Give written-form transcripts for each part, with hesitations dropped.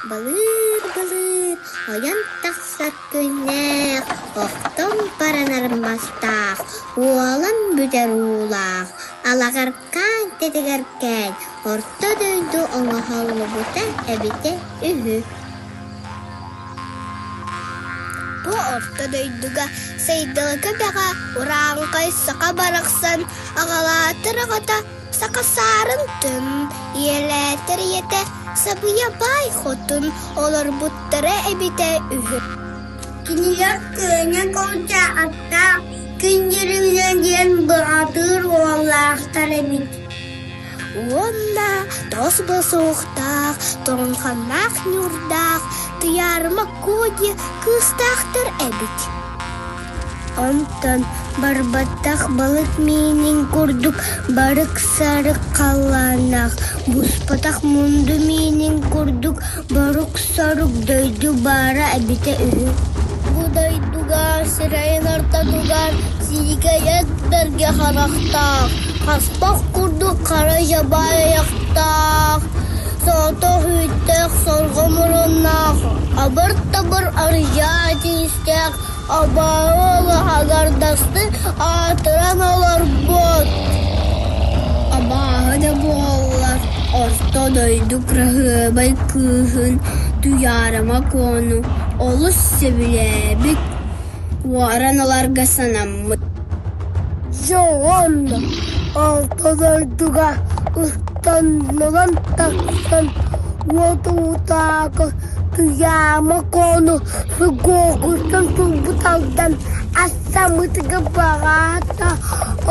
Былыыр-былыыр ойон тахсар күннээх, охтон баранар мастаах, уолан бүтэр уулаах, алаҕаркаан тэтигэркээн орто дойду оҥоһуллубута эбитэ үһү. Бу орто дойдуга Сайдылыка бэҕэ урааҥхай саха барахсан аҕалаатар аҕата Саха саарын тын, ийэлээтэр ийэтэ Сабыйа баай хотун олорбуттара эбитэ үһү. Кинилэр кыанньа кулдьа аттаах күн дьүрүнэ диэн быҕатыыр уоллаахтар эбит. Уонна тос босуохтаах, тоҥханнаах ньуурдаах, Туйаарыма Куо диэн кыыстаахтар эбит. Онтон барбатах балык миинин курдук барык-сарык халлааннаах, буспатах мунду миинин курдук борук-сорук дойду баара эбитэ үһү. Бу дойдуга сирэйин ортотугар сиикэй эт бэргэ харахтаах, хаспах курдук хара дьабаай айахтаах, соҕотох үүттээх сорҕо муруннаах, абыр-табыр арыйаа тиистээх Абааһы алаһагардасты аатыран олорбут. Абааһы да буоллар, орто дойду кыраһыабай кыыһын Туйаарыма Куону олус сөбүлээбит, уоран ыларга санаммыт. Дьэ уонна алта дойдуга ыстаннаран тахсан уот уутааҕы Туйаама Куону Сыгоогуттан турбут алдан астаммытыгар баҕаата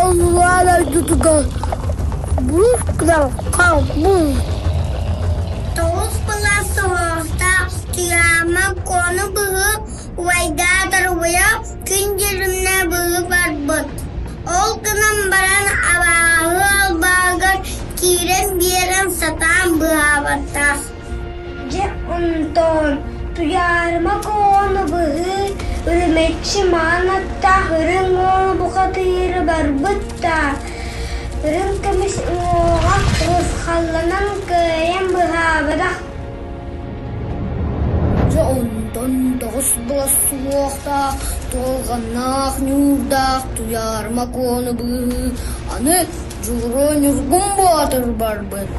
оллоон ойдутугар булус гынан хаалбыт. Тоҕус былаас соһоохтоох Туйаама Куону быһыы убайдаатар убайа күн дьүрүмнэ быһыы барбыт. Ол гынан баран абааһы албааһыгар киирэн биэрэн сатаан быыһаабатах. Дьэ онтон Туйаарыма Куону быһыы үрүмэччи маҥан аттаах үрүҥ уолу бухатыыры барбыт да, үрүҥ көмүс уҥуоҕа урусхалланан кыайан быһаабатах. Дьэ онтон тоҕус былас суохтаах, туолҕаннаах ньуурдаах Туйаарыма Куону быыһыы аны Дьулуруо Ньургун Боотур барбыт.